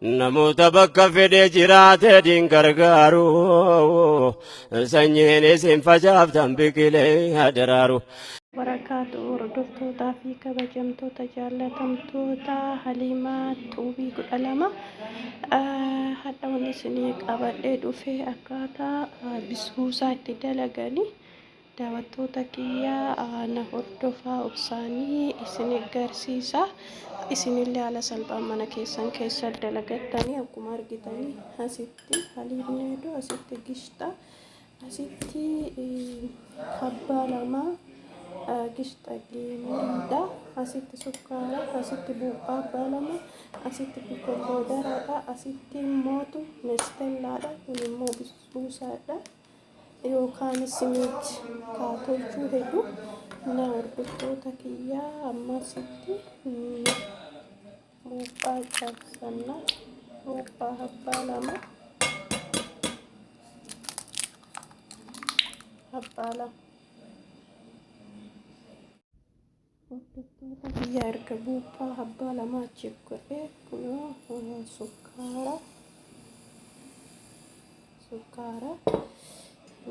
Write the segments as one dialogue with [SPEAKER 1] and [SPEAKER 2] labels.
[SPEAKER 1] Namoota bakka fedhe jiraate diin gargaaru sanyiin isin facaaftan biqilee hadaraaru.
[SPEAKER 2] Barakaatu hordoftootaa fi kabajamtoota jaallatamtoota Haliimaa Tuubii 12 hadha wanni isinii qabadhee dhufe akkaataa bisbuusaa itti dalaganii daawwattoota kiyya na hordofaa obsaanii isin garsiisa. Isinillee haala salphaan mana keessan keessa dalagattanii akkuma argitanii asitti haliibni hedduu asitti gishxa asitti habbaa lama gishxa geemariidha asitti sukkaara asitti buuphaa abbaa lama asitti bikomboodaradha asitti mootu nestellaadha kun immoo bisbuusaadha yookaan simiit kaa tolchuu hedu na hordoftoota kiyyaa ammasitti buuphaa cabsanna buuphaa abbaa lama abbaa lama. Hordoftoota kiyya erga buuphaa abbaa lama achi godhee kunoo sukkaara sukkaara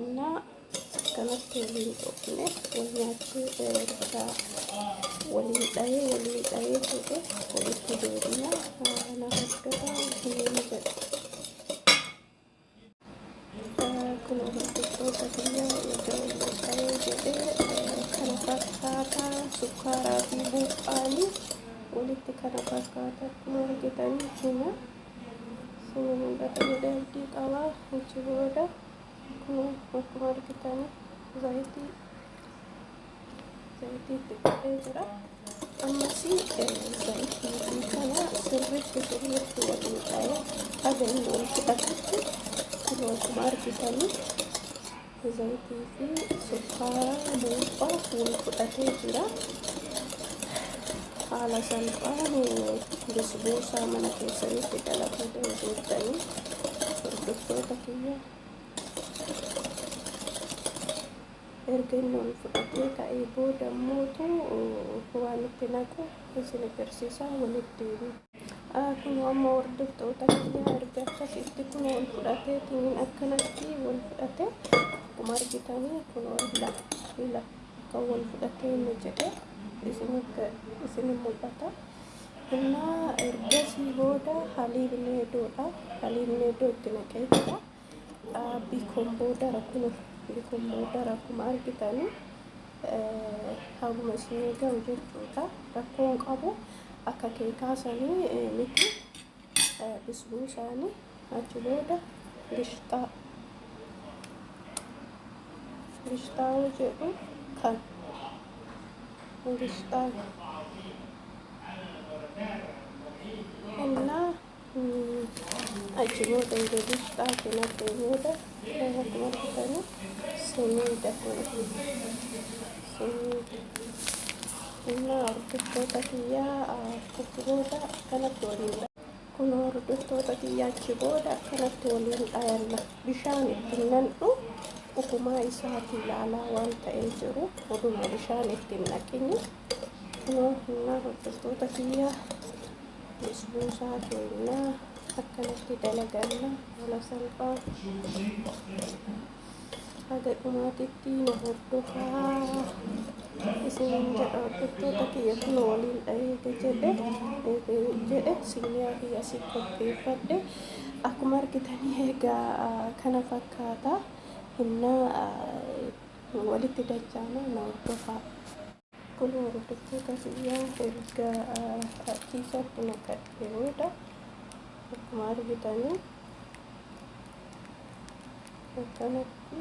[SPEAKER 2] እና akkanatti waliin dhoofne wal nyaachuu erga waliin dhahee waliin dhahee jedhe walitti deebina na hordofaa isiniin jedha. Kun hordoftoota kiyya erga waliin dhahee jedhe kana fakkaata sukkaaraa fi buuphaanii walitti kana fakkaata akkuma argitanii hima isin mul'ata jedhee abdii qaba. Achi booda kun akkuma argitanii zayitii zayitii itti godhee jira. Ammas zayitii kana sirriitti sirriitti waliin dhahee haga inni wal fudhatutti kun akkuma argitanii zayitii fi sukkaara buuphaa wal fudhatee jira. Haala salphaan bisbuusaa mana keessanitti dalaguu dandeettanii hordoftoota kiyya. Erga inni ol fudhatee ka'ee booda immootu waan itti naqu isin agarsiisa walitti deebiin. Kun amma hordoftoota kiyya erga akkasitti kun ol fudhatee tiniin akkanatti wal fudhate akkuma argitanii kun ila ila akka wal fudhatee inni jedhe isin mul'ata. Innaa ergasii booda haliibni hedduudha. Haliibni hedduu itti naqee jira. Bikoomboodara kun bikoomboodara akkuma argitanii haguma isinii gahu jechuudha. Rakkoon qabu akka keekaa sanii miti bisbuusaanii achi booda gishxaa gishxaa yoo jedhu kan gishxaa innaa achi booda erga gishxaa itti naqee booda akkuma argitanii simiida kun simiida innaa hordoftoota kiyyaa achi booda akkanatti waliin kun hordoftoota kiyyaa achi booda akkanatti waliin dhayanna bishaan itti nan'u ufumaa isaati ilaalaa waan ta'ee jiru oduma bishaan itti naqini kunoo innaa hordoftoota kiyyaa bisbuusaa keenya akkanatti dalaganna haala salphaa haga dhumaatitti na hordofaa isiniin jedha hordoftoota kiyya kun waliin dhahee jedhe jedhe siiniyaa kiyya asii qopheeffadhe akkuma argitanii egaa kana fakkaata innaa walitti dachaana na hordofaa. Kun hordoftoota kiyyaa erga kiisatti naqadhe booda akkuma argitanii akkanatti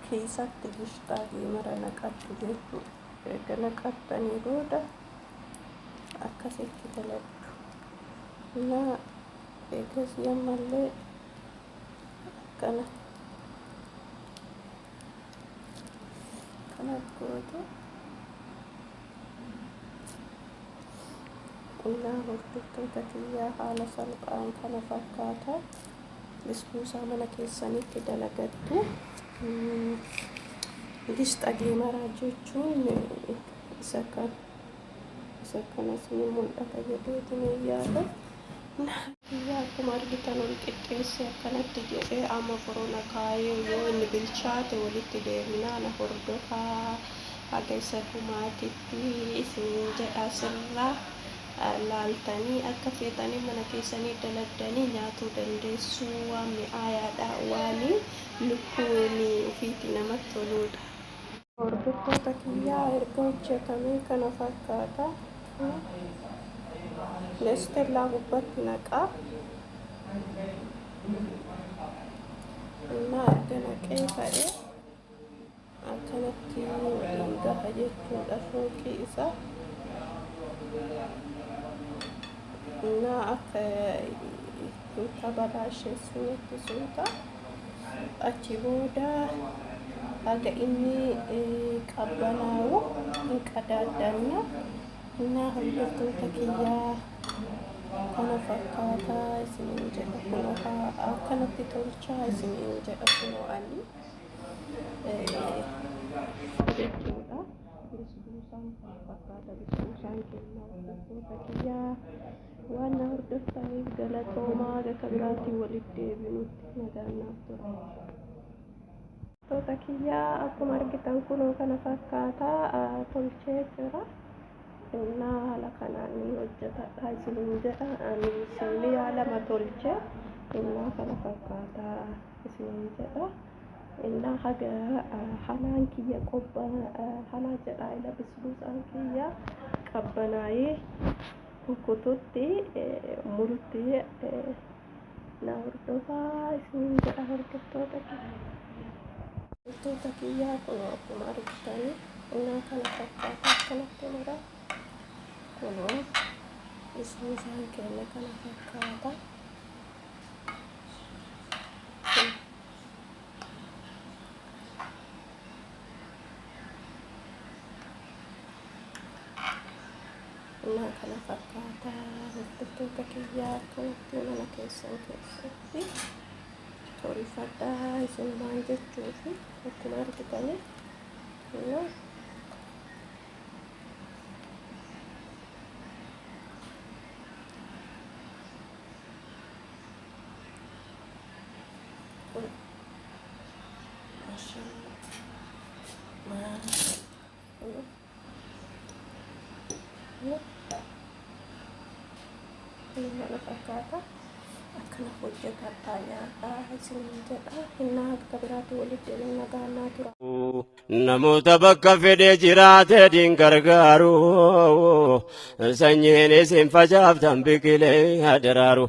[SPEAKER 2] keessatti gishxaa geemara naqattu jechuudha. Erga naqattanii booda akkasitti dalagdu. Na eegasii ammallee akkana kana gootu. Innaa hordoftoota kiyyaa haala salphaan kana fakkaata. Bisbuusaa mana keessanitti dalagattu. Gishxa geemaraa jechuun isa kan isa kanas ni mul'ata jedheetiin yaada. Kiyya akkuma argitan ol qixxeessee akkanatti jedhee amma forona kaayee yoo inni bilchaate walitti deebinaa na hordofaa haga isa dhumaatitti isiniin jedha sirraa laaltanii akka feetanii mana keessanii daladdanii nyaatuu dandeessu waan mi'aayaadha waan lukkuun ofiitti namatti toluudha. Hordoftoota kiyyaa erga hojjetamee kana fakkaata. Nestellaa gubbatti naqaa. Innaa erga naqee ka'ee akkanatti waliin gaha jechuudha fooqii isaa. Innaa akka hin tabalaasheessinetti suuta. Achi booda haga inni qabbanaa'u hin qadaaddanna. Innaa hordoftoota kiyyaa kana fakkaataa isiniin jedha kunoo akkanatti tolchaa isiniin jedha kunoo ani jechuudha. Bisbuusaan kana fakkaata bisbuusaan keenya hordoftoota kiyyaa waan na hordoftaniif galatoomaa bakka biraatiin walitti deebinutti nagaan naaf tura. Hordoftoota kiyyaa akkuma argitan kunoo kana fakkaataa tolchee jira. Innaa haala kanaan ni hojjetadha isiniin jedha. Ani sinniyaa lama tolche. Innaa kana fakkaataa isiniin jedha. Innaa haga halaan kiyya qobba halaa jedha ila bisbuusaan kiyya qabbanaayee kukkututti murutti na hordofaa isiniin jedha hordoftoota kiyya. Hordoftoota kiyyaa kunoo akkuma argitanii innaa kana fakkaata akkanatti mura kunoo bisbuusaan keenya kana fakkaata. Innaa kana fakkaata hordoftoota kiyyaa akkanatti mana keessan keessatti tolfadhaa isin waan jechuufi akkuma argitanii innaa kun maashaallah maashaallah kun kana fakkaata akkana hojjetadhaa nyaadhaa isiniin jedha innaa akka biraatti walitti deebiin nagaa naa tura.
[SPEAKER 1] Namoota bakka fedhe jiraate diin gargaaru sanyiin isin facaaftan biqilee hadaraaru.